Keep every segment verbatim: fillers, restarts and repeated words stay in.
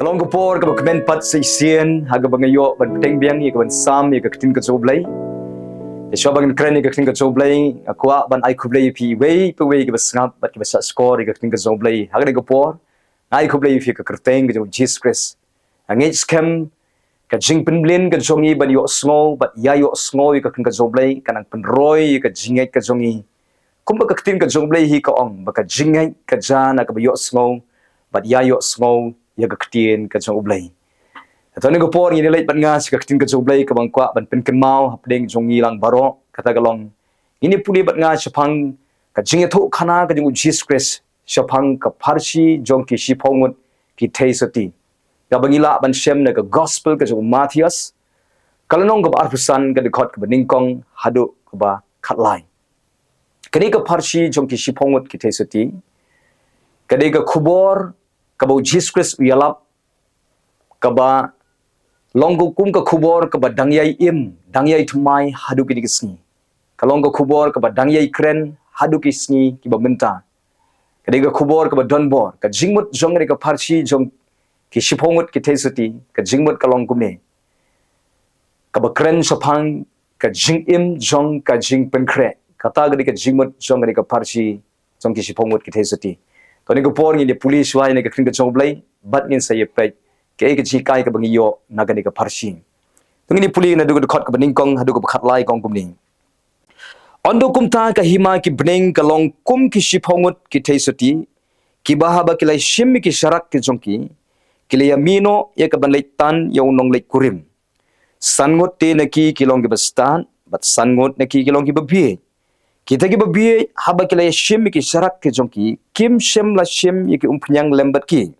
Ka long ka por kaba kmen pat sa shisien ha kaba nga ïoh ban bteng biang ïa ka ban sam ïa ka ktien ka jong U Blei. Te shuwa ba ngan kren ïa ka ktien ka jong U Blei, nga kwah ban ai khublei ïa phi iwei pa iwei kiba sngap bad kiba sngap skor ïa ka ktien ka jong U Blei ha kane ka por. Nga ai khublei ïa phi ha ka kyrteng ka jong U Jisu Khrist. Nga ngeit skhem ka jingpynmlien ka jong ngi ban ïohsngew bad ïa ïohsngew ïa ka ktien ka jong U Blei ka nang pynroi ïa ka jingngeit ka jong ngi. Kumba ka ktien ka jong U Blei hi ka ong ba ka jingngeit ka jia na kaba ïohsngew bad ïa ïohsngew ïa ka ktien ka jong U Blei. Te ha kane ka por ngin ïa leit bad nga sha ka ktien ka jong U Blei kaba nga kwah ban pynkynmaw hapdeng jong ngi lang baroh, kata ka long ngin ïa pule bad nga shaphang ka jingïathuhkhana ka jong U Jisu Khrist shaphang ka pharshi jong ki shiphew ngut ki theisotti, kaba ngi lah ban shem na ka gospel ka jong u Mathaios, ka lynnong kaba arphew san, ka dkhot kaba nyngkong haduh kaba khatlai. Kane ka pharshi jong ki shiphew ngut ki theisotti ka dei ka khubor kaba U Jisu Khrist u ïalap, kaba long ka kum ka khubor kaba dang ïai im, dang ïai thymmai haduh kine ki sngi. Ka long ka khubor kaba dang ïai kren haduh ki sngi kiba mynta. Ka dei ka khubor kaba donbor. Ka jingmut jong kane ka pharshi jong ki shiphew ngut ki theisotti, ka jingmut ka long kumne: kaba kren shaphang ka jingim jong ka jingpynkhreh. Kata ka dei ka jingmut jong kane ka pharshi jong ki shiphew ngut ki theisotti. To ha kane ka por ngin ïa pule shuwa ïa ka ktien ka jong U Blei bad ngin sa ïa peit kaei ka jinghikai kaba ngi ïoh na kane ka pharshi. To ngin ïa pule naduh ka dkhot kaba nyngkong haduh kaba khatlai, ka ong kumne: Ynda kumta ka hima ki bneng ka long kum ki shiphew ngut ki theisotti, kiba haba ki la shim ïa ki sharak ki jong ki, ki la ïa mih noh ïa ka ban leit tan ïa u nongleit kurim. San ngut te na ki ki long kiba stad, bad san ngut na ki ki long kiba bieit. Kita kiba bieit, haba ki la ïa shim ïa ki sharak ki jong ki, kim shym la shim ïa ki umphniang lem bad ki.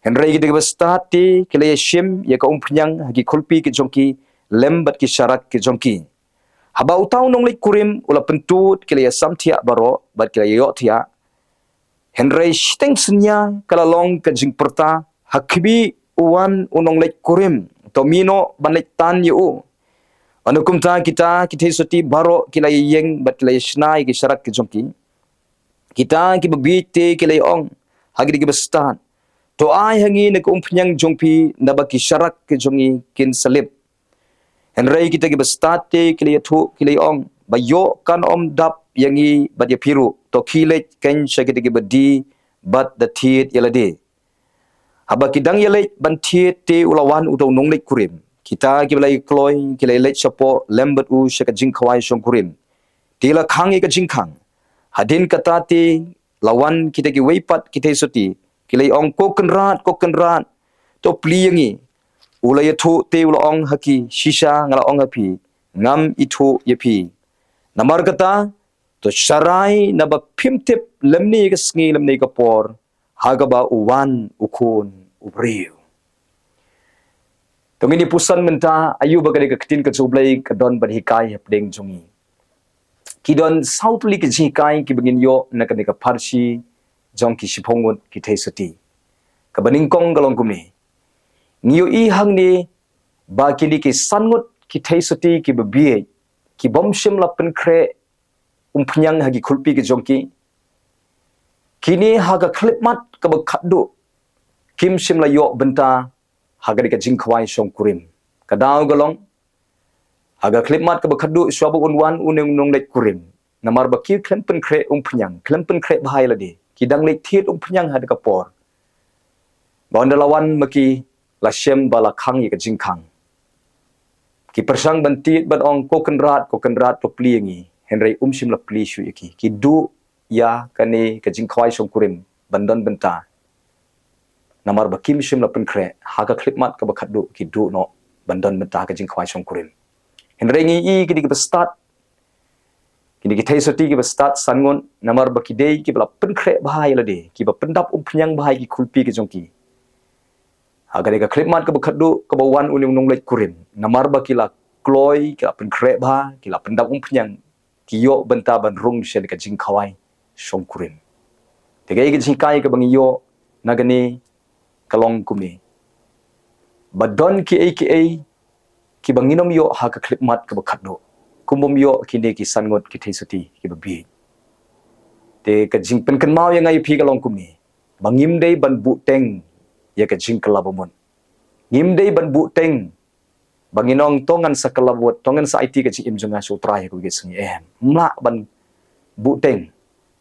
Hynrei kita kiba stad te ki la ïa shim ïa ka umphniang ha ki khulpi ki jong ki lem bad ki sharak ki jong ki. Haba uta u nongleit kurim u la pyntud, ki la ïa samthiah baroh bad ki la ïa ïohthiah. Hynrei shiteng synñia ka la long ka jingpyrta: Ha khmih, u wan u nongleit kurim, to mih noh ban leit tan ïa u. Ynda kumta kita ki theisotti baroh ki la ïa ïeng bad ki la ïa shna ïa ki sharak ki jong ki. Kita kiba bieit te ki la ïa ong ha kita kiba stad: To ai ha ngi na ka umphniang jong phi, naba ki sharak ki jong ngi kin sa lip. Hynrei kita kiba stad te ki la ïathuh, ki la ïa ong: Ba ïoh kan ym dap ïa ngi bad ïa phi ruh. To khie leit kein sha kita kiba die bad da thied ïa lade. Haba ki dang ïaleit ban thied te u la wan uta u nongleit kurim. Kita kiba la ïa kloi ki la ïaleit shapoh lem bad u sha ka jingkhawai shongkurim. Te la khang ïa ka jingkhang. Hadien kata te la wan kita kiwei pat ki theisotti, ki la ïa ong: Ko Kynrad, ko Kynrad, to plie ïa ngi. U la ïathuh te u la ong ha ki: Shisha nga la ong ha phi, ngam ithuh ïa phi. Namar kata, to sharai, naba phim tip lymne ïa ka sngi lymne ïa ka por ha kaba u wan u Khun u briew. To ngin ïa puson mynta aïu ba kane ka ktien ka jong U Blei ka don ban hikai hapdeng jong ngi. Ki don saw tylli ki jinghikai kiba ngin ïoh na kane ka pharshi jong ki shiphew ngut ki theisotti. Kaba nyngkong ka long kumne: Ngi ïohi hangne ba kine ki san ngut ki theisotti kiba bieit, ki bym shym la pynkhreh umphniang ha ki khulpi ki jong ki, kine ha ka khyllipmat kaba khatduh kim shym la ïoh bynta ha kane ka jingkhawai shongkurim. Ka daw ka long, ha ka khyllipmat kaba khatduh shuwa ba un wan une u nongleit kurim, namar ba ki khlem pynkhreh umphniang, khlem pynkhreh bha ïa lade, ki dang leit thied umphniang ha kata ka por. Ba ynda la wan ma ki, la shem ba la khang ïa ka jingkhang. Ki pyrshang ban tied ban ong: Ko Kynrad, ko Kynrad, to plie ïa ngi. Hynrei um shym la plie shuh ïa ki. Ki duh ïa kane ka jingkhawai shongkurim ban don bynta. Namar ba kim shym la pynkhreh, ha ka khyllipmat kaba khatduh ki duh noh ban don bynta ha ka jingkhawai shongkurim. Hynrei ngi ïohi kine kiba stad, kine ki theisotti kiba stad san ngut, namar ba ki dei kiba la pynkhreh bha ïa lade, kiba pyndap umphniang bha ïa ki khulpi ki jong ki. Ha kane ka khyllipmat kaba khatduh kaba wan une u nongleit kurim, namar ba ki la kloi, ki la pynkhreh bha, ki la pyndap umphniang, ki ïoh bynta ban rung sha ka jingkhawai shongkurim. Te kaei ka jinghikai kaba ngi ïoh na kane ka long kumne: Ba don kiei kiei kiba ngin ym ïoh ha ka khyllipmat kaba khatduh, kum bym ïoh kine ki san ngut ki theisotti kiba bieit. Te ka jingpynkynmaw ïa nga ïa phi ka long kumne: Ba ngim dei ban buhteng ïa ka jingkylla bamut. Ngim dei ban buhteng ba ngin ong to ngan sa kylla bamut, to ngan sa aiti ka jingim jong nga sha U Trai ha kawei ka sngi, em. Ym lah ban buhteng.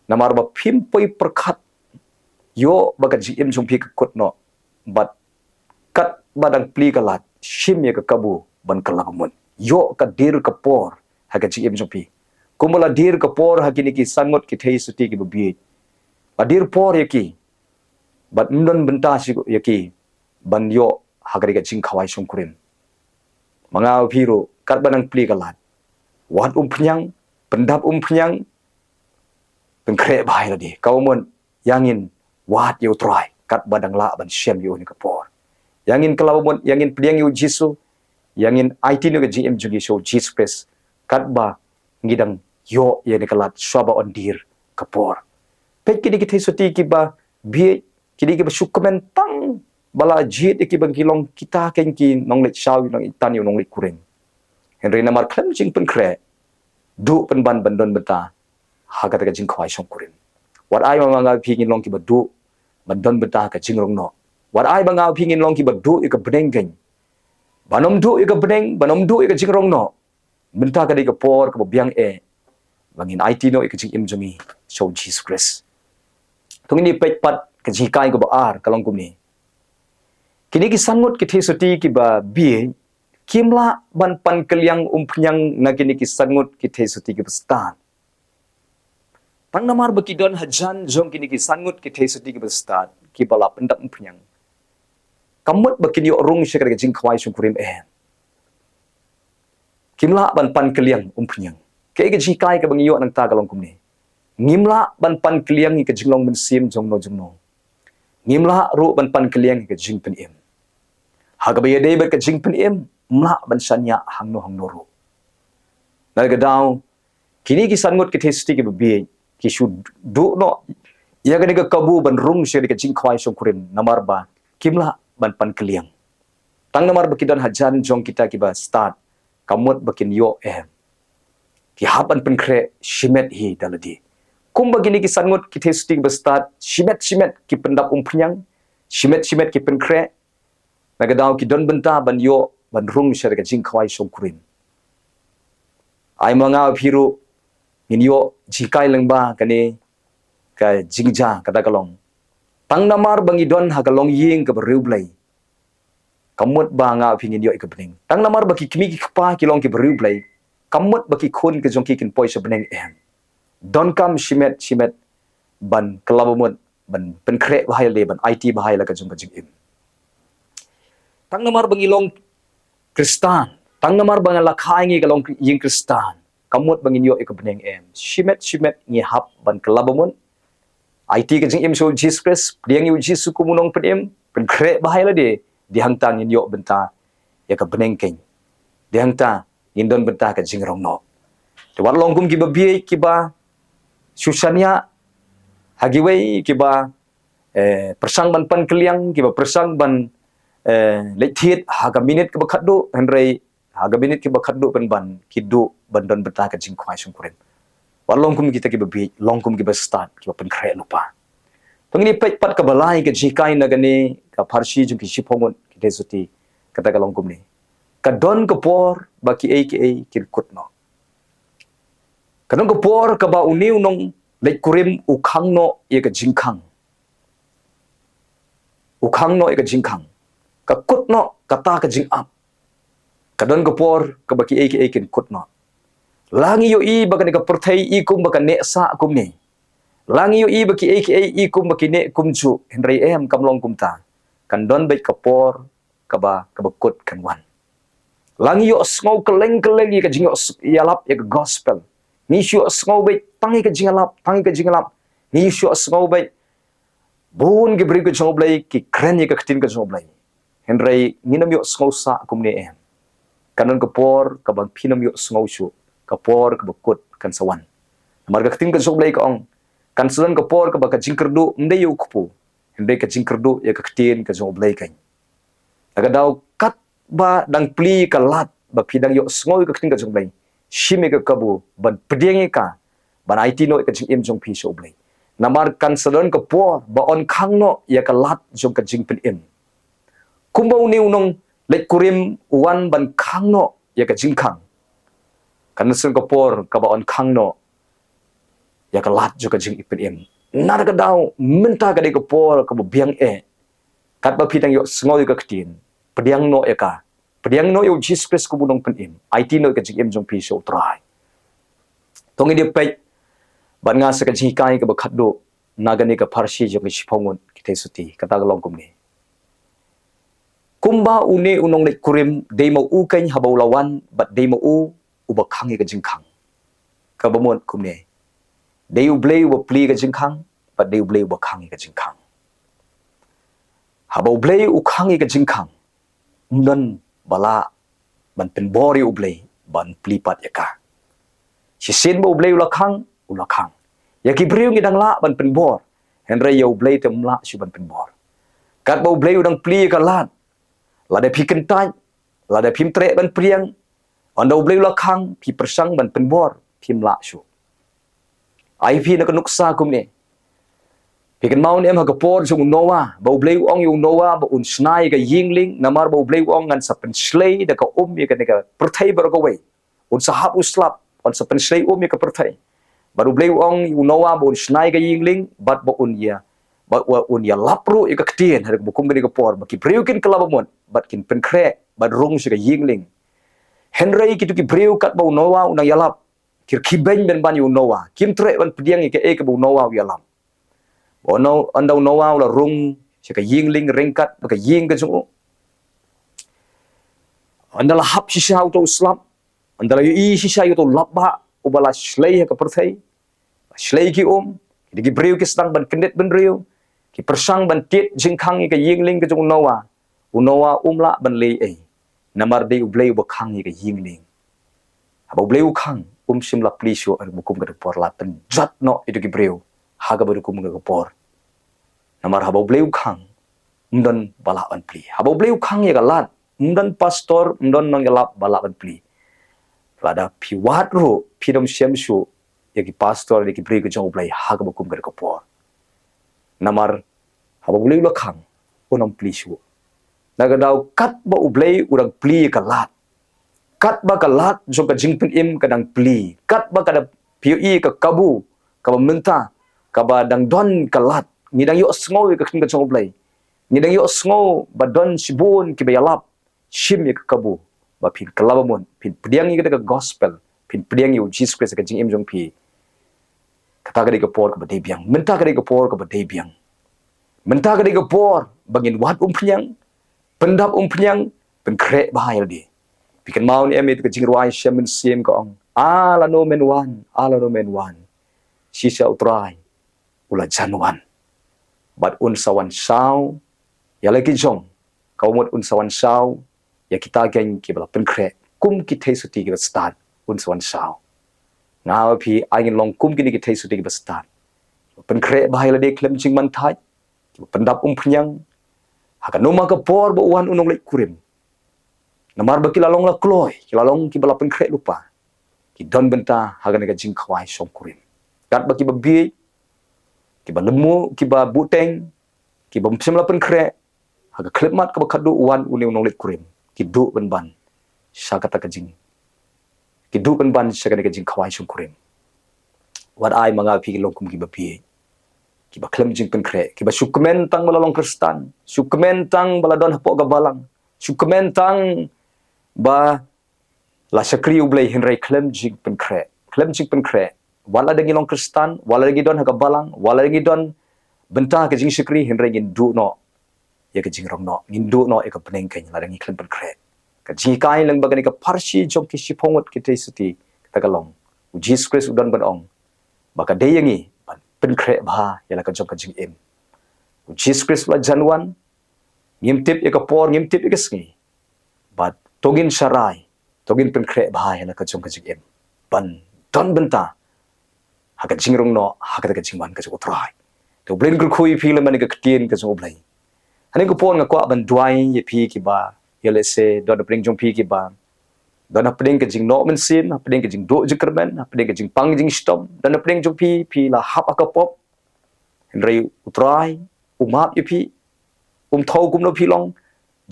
Namar ba phim poi pyrkhat, ïoh ba ka jingim jong phi ka kut noh. Bad katba dang plie ka lad, shim ïa ka kabu ban kylla bamut. Ïoh ka dier ka por ha ka jingim jong phi. Kumba la dier ka por ha kine ki san ngut ki theisotti kiba bieit. La dier por ïa ki. Bad ym don bynta shuh ïa ki ban ïoh ha kane ka jingkhawai shongkurim. Ma nga ma phi ruh, katba dang plie ka lad, wad umphniang, pyndap umphniang, pynkhreh bha ïa lade. Kaba mut, ïa ngin wad ïa U Trai katba dang lah ban shem ïa une ka por. Ïa ngin kylla bamut, ïa ngin pdiang ïa U Jisu, ïa ngin aiti noh ka jingim jong ngi sha U Jisu Khrist katba ngi dang ïoh ïa une ka lad, shwa ba un dier ka por. Peit kine ki theisotti kiba bieit, kine kiba shu kmen tang ba la jied ïa ki ba ki long kita keiñ ki nongleit shaw, nongtan ïa u nongleit kurim. Hynrei namar khlem jingpynkhreh, duh pynban ban don bynta ha kata ka jingkhawai shongkurim. Wat ai ma nga ma phi ngin long kiba duh ban don bynta ha ka jingrong noh. Wat ai ma nga ma phi ngin long kiba duh ïa ka bneng keiñ. Ban ym duh ïa ka bneng, ban ym duh ïa ka jingrong noh. Mynta ka dei ka por kaba biang eh ba ngin aiti noh ïa ka jingim jong ngi sha U Jisu Khrist. To ngin ïa peit pat ka jinghikai kaba ar, ka long kumne. Kine ki san ngut ki theisotti kiba bieit kim lah ban pan kylliang umphniang na kine ki san ngut ki theisotti kiba stad. Tang namar ba ki don hajan jong kine ki san ngut ki theisotti kiba stad, kiba la pyndap umphniang, kam mut ba kin ïoh rung sha ka jingkhawai shongkurim, eh. Kim lah ban pan kylliang umphniang. Kaei ka jinghikai kaba ngi ïoh nangta, ka long kumne. Ngim lah ban pan kylliang ïa ka jinglong mynsiem jongno jongno. Ngim lah ruh ban pan kylliang ïa ka jingpynim. Ha kaba ïadei bad ka jingpynim, ym lah ban shaniah hangno hangno ruh. Na ka daw, kine ki san ngut ki theisotti kiba bieit ki shu duh noh ïa kane ka kabu ban rung sha ka jingkhawai shongkurim, namar ba kim lah ban pan kylliang. Tang namar ba ki don hajan jong kita kiba stad, kam mut ba kin ïoh, eh. Ki hap ban pynkhreh shimet hi da lade. Kumba kine ki san ngut ki theisotti kiba stad, shimet shimet ki pyndap umphniang, shimet shimet ki pynkhreh. Na ka daw ki don bynta ban ïoh ban rung sha ka jingkhawai shongkurim. Ai ma nga ma phi ruh ngin ïoh jinghikai lyngba kane ka jingjia, kata ka long, tang namar ba ngi don ha ka longïing kaba riewblei, kam mut ba nga ma phi ngin ïoh ïa ka bneng. Tang namar ba ki kmie ki kpa ki long kiba riewblei, kam mut ba ki khun ka jong ki kin poi sha bneng, em. Donkam shimet shimet ban kylla bamut, ban pynkhreh bha ïa lade, ban aiti bha ïa la ka jong ka jingim. Tang namar ba ngi long Khristan, tang namar ba ngi la kha ïa ngi ka longïing Khristan, kam mut ba ngin ïoh ïa ka bneng, em. Shimet shimet ngi hap ban kylla bamut, aiti ka jingim sha U Jisu Khrist, pdiang ïa U Jisu kum u nongpynim, pynkhreh bha ïa lade, dei hangta ngin ïoh bynta ïa ka bneng keiñ. Dei hangta ngin don bynta ka jingrong noh. Te wat long kum kiba bieit kiba shu shaniah ha kiwei, kiba, eh, pyrshang ban pan kylliang, kiba pyrshang ban, eh, leit thied ha ka minit kaba khatduh, hynrei ha ka minit kaba khatduh pynban ki duh ban don bynta ka jingkhawai shongkurim. Wat long kum kita kiba bieit, long kum kiba stad, kiba pynkhreh lypa. To ngin ïa peit pat kaba lai ka jinghikai na kane ka pharshi jong ki shiphew ngut ki theisotti, kata ka long kumne. Ka don ka por ba kiei kiei kin kut noh. Ka don ka por kaba une u nongleit kurim u khang noh ïa ka jingkhang. U khang noh ïa ka jingkhang. Ka kut noh kata ka jingap. Ka don ka por kaba kiei kiei kin kut noh. La ngi ïohi ba kane ka pyrthei i kum ba ka neh sah kumne. La ngi ïohi ba kiei kiei i kum ba ki neh kumjuh, hynrei em, kam long kumta. Kan don beit ka por kaba, kaba kut kan wan. La ngi ïohsngew kylleng kylleng ïa ka jingïoh s-, ïalap ïa ka gospel. Ngi shu ïohsngew beit tang ïa ka jingïalap, tang ïa ka jingïalap. Ngi shu ïohsngew beit bun ki briew ka jong U Blei ki kren ïa ka ktien ka jong U Blei. Hynrei ngin ym ïohsngew sah kumne, em. Kan don ka por kaba phin ym ïohsngew shuh, ka por kaba kut kan sa wan. Namar ka ktien ka jong U Blei ka ong, kan sa don ka por kaba ka jingkyrduh ym dei ïa u kpu, hynrei ka jingkyrduh ïa ka ktien ka jong U Blei keiñ. Na ka daw katba dang plie ka lad ba phi dang ïohsngew ïa ka ktien ka jong U Blei, shim ïa ka kabu ban pdiang ïa ka, ban aiti noh ïa ka jingim jong phi sha U Blei. Namar kan sa don ka por ba yn khang noh ïa ka lad jong ka jingpynim. Kumba une u nongleit kurim u wan ban khang noh ïa ka jingkhang, kan sa don ka por kaba un khang noh ïa ka lad jong ka jingpynim. Namar ka daw mynta ka dei ka por kaba biang eh. Katba phi dang ïohsngew ïa ka ktien, pdiang noh ïa ka. Pdiang noh ïa u Jisu Khrist kum u nongpynim. Aiti noh ïa ka jingim jong phi sha u Trai. To ngin ïa peit bad nga sa ka jinghikai kaba khatduh na kane ka pharshi jong ki shiphew ngut ki theisotti, kata ka long kumne. Kumba une u nongleit kurim, dei ma u keiñ haba u la wan bad dei ma u uba khang ïa ka jingkhang. Kaba mut kumne, dei U Blei uba plie ka jingkhang bad dei U Blei uba khang ïa ka jingkhang. Haba U Blei u khang ïa ka jingkhang, ym don ba lah ban pynbor ïa U Blei ban plie pat ïa ka. Shisien ba U Blei u la khang, u la khang. Ïa ki briew ngi dang lah ban pynbor, hynrei ïa U Blei te ym lah shuh ban pynbor. Katba U Blei u dang plie ïa ka lad, lada phi kyntait, lada phim treh ban pdiang, ynda U Blei u la khang, phi pyrshang ban pynbor, phim lah shuh. Ai phi na ka nuksa kumne. Phi kynmaw ne em ha ka por jong u Noah, ba U Blei u ong ïa u Noah ba un shna ïa ka ïing lieng, namar ba U Blei u ong, ngan sa pynshlei da ka um ïa kane ka pyrthei baroh kawei. Un sa hap u slap, un sa pynshlei um ïa ka pyrthei. Bad U Blei u ong ïa u Noah ba un shna ïa ka ïing lieng, bad ba un ïa, bad ba un ïalap ruh ïa ka ktien, ha kaba kum kane ka por, ba ki briew kin kylla ba mut, bad kin pynkhreh, bad rung sha ka ïing lieng. Hynrei kito ki briew katba u Noah u nang ïalap, ki rkhie beiñ pynban ïa u Noah. Kim treh ban pdiang ïa kaei kaba u Noah u ïalam. Ba u No-, ynda u Noah u la rung sha ka ïing lieng ryngkat bad ka ïing ka jong u, ynda la hap shisha uta u slap, ynda la ïohi shisha ïa uta u lapbah uba la shlei ha ka pyrthei, la shlei ki um, ki dei ki briew ki sdang ban kyndit bynriew, ki pyrshang ban tied jingkhang ïa ka ïing lieng ka jong u Noah. U Noah um lah ban leh ei, namar dei U Blei uba khang ïa ka ïing lieng. Haba U Blei u khang, um shym la plie shuh, ha kaba kum kane ka por, la pynjot noh ïa kito ki briew ha kaba kum kane ka por. Namar haba U Blei u khang, ym don ba lah ban plie. Haba U Blei u khang ïa ka lad, ym don pastor, ym don nongïalap ba lah ban plie. Lada phi wad ruh, phin ym shem shuh ïa ki pastor, ïa ki briew ka jong U Blei ha kaba kum kane ka por. Namar haba U Blei u la khang, un ym plie shuh. Na ka daw katba U Blei u dang plie ïa ka lad, katba ka lad jong ka jingpynim ka dang plie, katba ka dang plie ïa ka kabu kaba mynta, kaba dang don ka lad, ngi dang ïohsngew ïa ka ktien ka jong U Blei. Ngi dang ïohsngew ba don shibun kiba ïalap, shim ïa ka kabu, ba phin kylla ba mut, phin pdiang ïa kata ka gospel, phin pdiang ïa u Jisu Khrist ha ka jingim jong phi. Kata ka dei ka por kaba dei biang. Mynta ka dei ka por kaba dei biang. Mynta ka dei ka por ba ngin wad umphniang, pyndap umphniang, pynkhreh bha ïa lade. Phi kynmaw ne em ïa ka jingrwai sha mynsiem ka ong, "A lano men wan, a lano men wan. Shisha U Trai u la jan wan. Bad un sa wan shaw ïa la ki jong, kaba mut un sa wan shaw ïa kita keiñ kiba la pynkhreh, kum ki theisotti kiba stad, un sa wan shaw." Nga bad phi, ai ngin long kum kine ki theisotti kiba stad, kiba pynkhreh bha ïa lade khlem jingmanthaid, kiba pyndap umphniang ha kano ma ka por ba u wan u nongleit kurim. Namar ba ki la long la kloi, ki la long kiba la pynkhreh lypa, ki don bynta ha kane ka jingkhawai shongkurim. Katba kiba bieit, kiba lyngngoh, kiba buteng, kiba ym shym la pynkhreh, ha ka khyllipmat kaba khadduh u wan une u nongleit kurim, ki duh pynban sha kata ka jing, ki duh pynban sha kane ka jingkhawai shongkurim. Wat ai ma nga phi ki long kum kiba bieit, kiba khlem jingpynkhreh, kiba shu kmen tang ba la long Khristan, shu kmen tang ba la don hapoh ka balang, shu kmen tang ba la shakri U Blei, hynrei khlem jingpynkhreh, khlem jingpynkhreh. Wat la dang ngi long Khristan, wat la dang ngi don ha ka balang, wat la dang ngi don bynta ka jingshakri, hynrei ngin duh noh ïa ka jingrong noh, ngin duh noh ïa ka bneng keiñ lada ngi khlem pynkhreh. Ka jinghikai lyngba kane ka pharshi jong ki shiphew ngut ki theisotti, kata ka long, u Jisu Khrist u don ban ong ba ka dei ïa ngi ban pynkhreh bha ïa la ka jong ka jingim. U Jisu Khrist u la jan wan, ngim tip ïa ka por, ngim tip ïa ka sngi. Bad to ngin sharai, to ngin pynkhreh bha ïa la ka jong ka jingim, ban don bynta ha ka jingrong noh ha kata ka jingwan ka jong U Trai. Te U Blei un kyrkhu ïa phi lem bad kane ka ktien ka jong U Blei. Hangne ka por nga kwah ban duwai ïa phi kiba, ïa lehse don hapdeng jong phi kiba don hapdeng ka jingnoh mynsiem, hapdeng ka jingduh jingkyrmen, hapdeng ka jingpang jingshitom, don hapdeng jong phi, phi la hap ha ka pop. Hynrei U Trai u map ïa phi, um thew kumno phi long.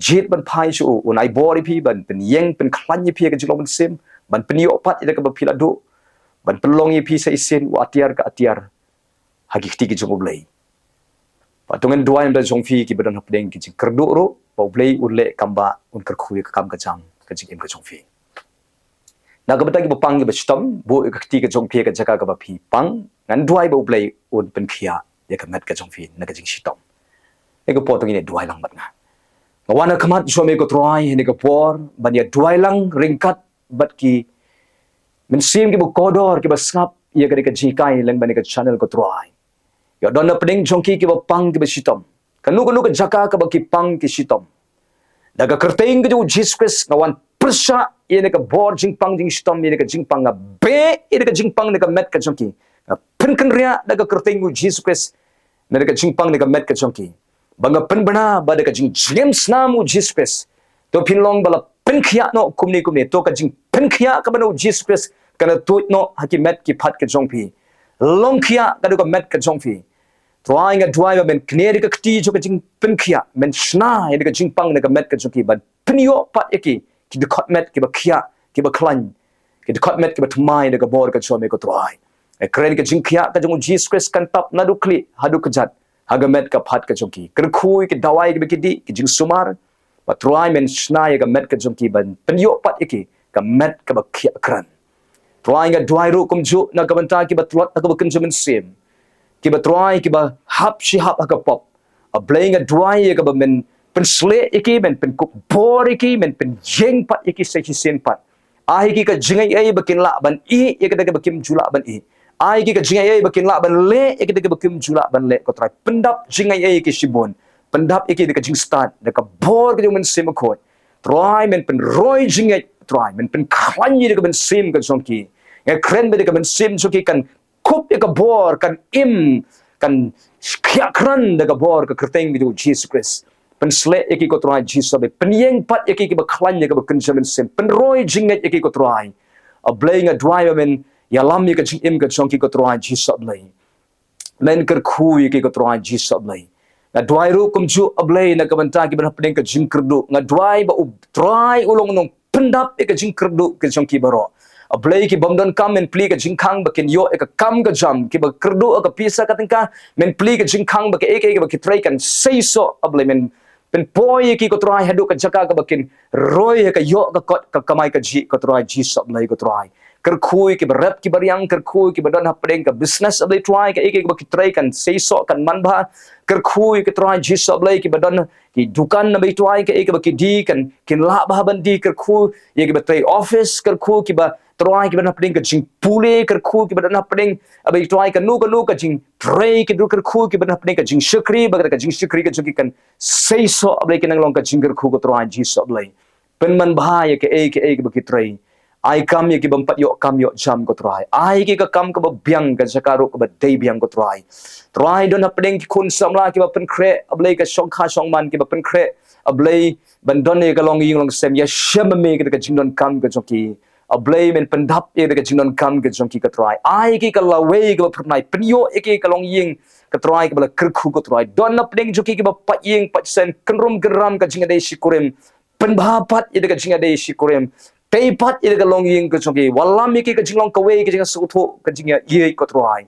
jied ban phai sha u, un ai bor ïa phi, ban pynïeng pynkhlaiñ ïa phi ha ka jinglong mynsiem, ban pynïoh pat ïa kaba phi la duh, ban pynlong ïa phi sa shisien u atiar ka atiar ha ki kti ki jong U Blei. Bad to ngan duwai namar jong phi kiba don hapdeng ki jingkyrduh ruh, ba U Blei un leh kam ba un kyrkhu ïa ka kam ka jam ka jingim ka jong phi. Na ka bynta kiba pang kiba shitom, buh ïa ka kti ka jong phi ha ka jaka kaba phi pang, ngan duwai ba U Blei un pynkhiah ïa ka met ka jong phi na ka jingshitom. Ïa ka por to ngin ïa duwai lang bad nga. Nga wan ha khmat jong me ko Trai ha kane ka por ban ïa duwai lang ryngkat bad ki mynsiem kiba kordor kiba sngap ïa kane ka jinghikai lyngba kane ka channel ko Trai. Ïa don hapdeng jong ki kiba pang kiba shitom, kano kano ka jaka kaba ki pang ki shitom, da ka kyrteng ka jong U Jisu Khrist nga wan pyrshah ïa kane ka bor jingpang jingshitom, ïa kane ka jingpang, nga beh ïa kane ka jingpang na ka met ka jong ki. Nga pynkynriah da ka kyrteng U Jisu Khrist na kane ka jingpang na ka met ka jong ki, ba nga pynbna ba da ka jingjngem snam U Jisu Khrist, to phin long ba la pynkhiah noh kumne kumne, to ka jingpynkhiah kaba na U Jisu Khrist kan tuid noh ha ki met ki phad ka jong phi. Long khiah ka dei ka met ka jong phi. Trai nga duwai ba men kner ïa ka kti jong ka jingpynkhiah, men shna ïa ka jingpang na ka met ka jong ki, ban pynïoh pat ïa ki ki dkhot met kiba khiah, kiba khlaiñ, ki dkhot met kiba thymmai da ka bor ka jong me ko Trai. Nga kren ka jingkhiah ka jong U Jisu Khrist kan tap naduh khlieh haduh kjat ha ka met ka phad ka jong ki. Kyrkhu ïa ki dawai kiba ki dih, ki jingsumar, ba Trai men shna ïa ka met ka jong ki ban pynïoh pat ïa ki ka met kaba khiah kren. Trai nga duwai ruh kumjuh na ka bynta kiba tlot ha kaba kynja mynsiem, kiba Trai kiba hap shi hap ha ka pop. A Blei nga duwai ïa kaba men pynsleh ïa ki, men pynkup bor ïa ki, men pynïeng pat ïa ki sa shisien pat. Ai ïa ki ka jingaiei ba kin lah ban ïeh ïa kata kaba kim ju lah ban ïeh. Ai ïa ki ka jingaiei ba kin lah ban leh ïa kata kaba kim ju lah ban leh ko Trai. Pyndap jingaiei ïa ki shibun. Pyndap ïa ki da ka jingstad, da ka bor ka jong U Mynsiem Bakhuid. Trai men pynroi jingngeit, Trai men pynkhlaiñ ïa ka mynsiem ka jong ki. Nga kren ba da ka mynsiem jong ki kan kup ïa ka bor, kan im, kan khiah kren da ka bor ka kyrteng ka jong U Jisu Khrist. Pynsleh ïa ki ko Trai Jisu A Blei. Pynïeng pat ïa ki kiba khlaiñ ïa kaba kynja mynsiem. Pynroi jingngeit ïa ki ko Trai. A Blei nga duwai ba men ïalam ïa ka jingim ka jong ki ko Trai Jisu A Blei. Men kyrkhu ïa ki ko Trai Jisu A Blei. Nga duwai ruh kumjuh A Blei na ka bynta kiba hapdeng ka jingkyrduh. Nga duwai ba U Trai u long u nongpyndap ïa ka jingkyrduh ka jong ki baroh. A Blei ki bym don kam men plie ka jingkhang ba kin ïoh ïa ka kam ka jam, kiba kyrduh ïa ka pisa ka tyngka, men plie ka jingkhang ba kaei kaei kaba ki trei kan seisoh A Blei, men pynpoi ïa ki ko Trai haduh ka jaka kaba kin roi ha ka ïoh ka kot ka kamai kajih ko Trai Jisu A Blei ko Trai. Kyrkhu ïa kiba rep kiba riang, kyrkhu ïa kiba don hapdeng ka business A Blei Trai, kaei kaei kaba ki trei kan seisoh kan manbha. Kyrkhu ïa ki Trai Jisu A Blei kiba don ki dukan A Blei Trai, kaei kaba ki die kan kin lah bha ban die. Kyrkhu ïa kiba trei office, kyrkhu kiba Trai kiba don hapdeng ka jingpule, kyrkhu kiba don hapdeng A Blei Trai kano kano ka jingtrei, ki dur kyrkhu kiba don hapdeng ka jingshakri, ba ka jingshakri ka jong ki kan seisoh A Blei, kin nang long ka jingkyrkhu ko Trai Jisu A Blei. Pynman bha ïa kaei kaei kaba ki trei. Ai kam ïa ki bym pat ïoh kam ïoh jam ko Trai. Ai ki ka kam kaba biang, ka jaka ruh kaba dei biang ko Trai. Trai don hapdeng ki khun samla kiba pynkhreh A Blei, ka shongkha shongman kiba pynkhreh A Blei, ban don ïa ka longïing longsem. Ïashem ma me ka jingdonkam ka jong ki. A Blei men pyndap ïa ka jingdonkam ka jong ki ko Trai. Ai ki ka lawei kaba phyrnai, pynïoh ïa ki ka longïing ko Trai kaba la kyrkhu ko Trai. Don hapdeng jong ki kiba pait ïing pait sem, kynrum kynram ka jingïadei shikurim. Pynbha pat ïa ka jingïadei shikurim. Tei pat ïa ka longïing ka jong ki. Wallam ïa ki ka jinglong kawei, ka jingsngewthuh, ka jingïaieit ko Trai.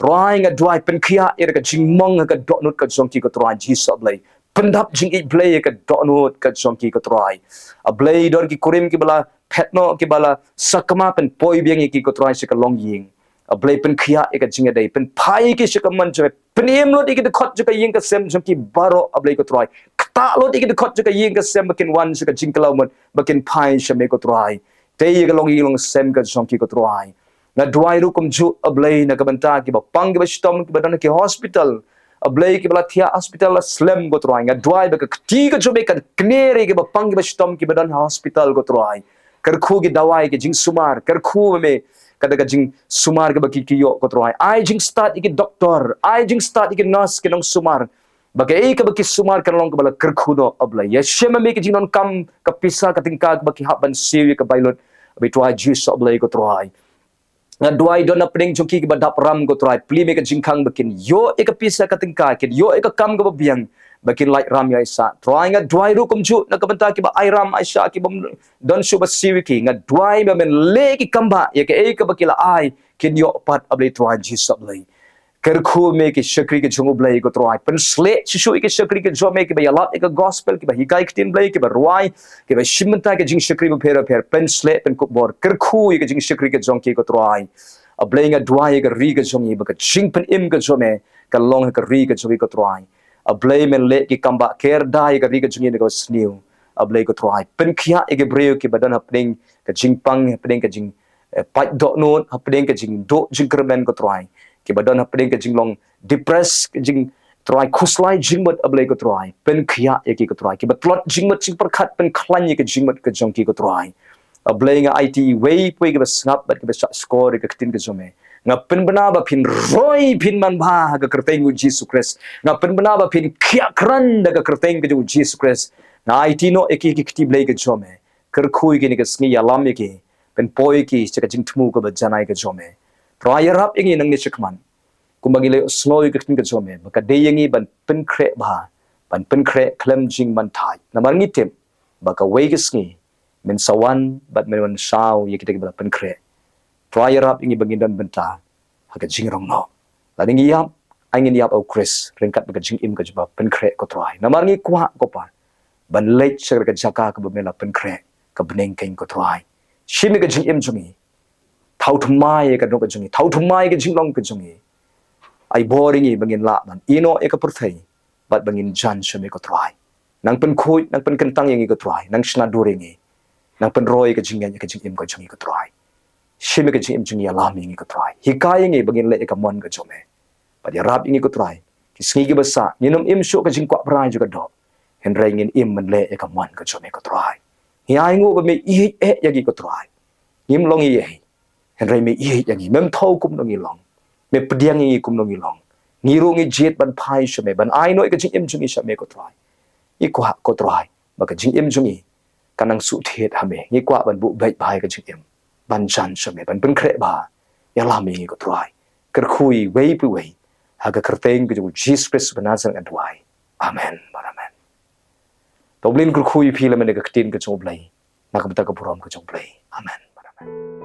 Trai nga duwai pynkhiah ïa ka jingmong ha ka dohnud ka jong ki ko Trai Jisu A Blei. Pyndap jingïeit Blei ïa ka dohnud ka jong ki ko Trai. A Blei don ki kurim kiba la phet noh, kiba la sakma, pynpoi biang ïa ki ko Trai sha ka longïing. A Blei pynkhiah ïa ka jingïadei, pynphai ïa ki sha ka mon jong me, pynim lut ïa ki dkhot jong ka ïing ka sem jong ki baroh A Blei ko Trai. Ktah lut ïa ki dkhot jong ka ïing ka sem ba kin wan sha ka jingkylla mut, ba kin phai sha me ko Trai. Tei ïa ka longïing longsem ka jong ki ko Trai. Nga duwai ruh kumjuh A Blei na ka bynta kiba pang kiba shitom kiba don ha ki hospital. A Blei kiba la thiah hospital la slem ko Trai. Nga duwai ba ka kti ka jong me kan kner ïa kiba pang kiba shitom kiba don ha hospital ko Trai. Kyrkhu ki dawai, ki jingsumar, kyrkhu me kata ka jingsumar kaba ki ki ïoh ko Trai. Ai jingstad ïa ki doktor, ai jingstad ïa ki nurse, ki nongsumar. Ba kaei kaba ki sumar kan long kaba la kyrkhu noh A Blei. Ïashem ma me ka jingdonkam ka pisa ka tyngka kaba ki hap ban siew ïa ka bai lut. A Blei Trai Jisu A Blei ko Trai. Nga duwai don hapdeng jong ki kiba dap ram ko Trai. Plie me ka jingkhang ba kin ïoh ïa ka pisa ka tyngka, kin ïoh ïa ka kam kaba biang. ba kin lait ram ïa i Sah. Trai, nga duwai ruh kumjuh na ka bynta kiba ai ram ai shah, kiba don shuh ba siew ïa ki. Nga duwai ba men leh ki kambah, ïa kaei kaba ki la ai kin ïoh pat, A Blei Trai Jisu A Blei. Kyrkhu me ki shakri ki jong U Blei ko Trai. Pynshlur shisha ïa ki shakri ki jong me kiba ïalap ïa ka gospel, kiba hikai ktien Blei, kiba rwai, kiba shim bynta ki jingshakri bapher bapher. Pynshlur, pynkup bor. Kyrkhu ïa ki jingshakri ki jong ki ko Trai. A Blei, nga duwai ïa ka ri ka jong ngi ba ka jingpynim ka jong me kan long ha ka ri ka jong ngi ko Trai. A Blei, men leh ki kambah, kyrda ïa ka ri ka jong ngi na ka sniew. A Blei ko Trai, pynkhiah ïa ki briew kiba don hapdeng ka jingpang, hapdeng ka jing eh, pait dohnud, hapdeng ka jingduh jingkyrmen ko Trai. Kiba don hapdeng ka jinglong depressed, ka jing Trai, khuslai jingmut, A Blei ko Trai. Pynkhiah ïa ki ko Trai. Kiba tlot jingmut jingpyrkhat, pynkhlaiñ ïa ka jingmut ka jong ki ko Trai. A Blei, nga aiti iwei pa iwei kiba sngap bad kiba shah shkor ïa ka ktien ka jong me. Nga pynbna ba phin roi, phin manbha ha ka kyrteng U Jisu Khrist. Nga pynbna ba phin khiah krat da ka kyrteng ka jong U Jisu Khrist. Nga aiti noh ïa ki ha ki kti Blei ka jong me. Kyrkhu ïa ki ha kane ka sngi, ïalam ïa ki. Pynpoi ïa ki sha ka jingthmu kaba janai ka jong me. Trai, ïarap ïa ngi nangne shakhmat. Kumba ngi la ïohsngew ïa ka ktien ka jong me, ba ka dei ïa ngi ban pynkhreh bha, ban pynkhreh khlem jingmanthaid. Namar ngi tip ba kawei ka sngi men sa wan bad men wan shaw ïa kita kiba la pynkhreh. Trai, ïarap ïa ngi ba ngin don bynta ha ka jingrong noh. Lada ngi ïap, ai ngin ïap ha U Khrist, ryngkat bad ka jingim ka jong u bapynkhreh ko Trai. Namar ngi kwah ko Pa ban leit sha ka jaka kaba me la pynkhreh, ka bneng keiñ ko Trai. Shim ïa ka jingim jong ngi. Thaw thymmai ïa ka dohnud ka jong ngi. Thaw thymmai ïa ka jinglong ka jong ngi. Ai bor ïa ngi ba ngin lah ban ïehnoh ïa ka pyrthei bad ba ngin jan sha me ko Trai. Nang pynkhuid, nang pynkyntang ïa ngi ko Trai. Nang shna dur ïa ngi. Nang pynroi ïa ka jingngeit ïa ka jingim ka jong ngi ko Trai. Shim ïa ka jingim jong ngi, ïalam ïa ngi ko Trai. Hikai ïa ngi ba ngin leh ïa ka mon ka jong me. Bad ïarap ïa ngi ko Trai. Ki sngi kiba sah, ngin ym im shuh ka jingkwah brai jong ka doh. Hynrei ngin im ban leh ïa ka mon ka jong me ko Trai. Ngi ainguh ba me ïeit eh ïa ngi ko Trai. Ngim long ei ei. Hynrei me ïeit ïa ngi. Mem thaw kumno ngi long. Me pdiang ïa ngi kumno ngi long. Ngi ruh ngi jied ban phai sha me, ban ai noh ïa ka jingim jong ngi sha me ko Trai. Ngi kwah ko Trai ba ka jingim jong ngi kan nang shu thied ha me. Ngi kwah ban buh beit bha ïa ka jingim, ban jan sha me, ban pynkhreh bha. Ïalam ïa ngi ko Trai. Kyrkhu ïa iwei pa iwei ha ka kyrteng ka jong U Jisu Khrist uba Nasaret nga duwai. Amen bad amen. To U Blei un kyrkhu ïa phi lem bad ka ktien ka jong U Blei na ka bynta ka burom ka jong U Blei. Amen bad amen.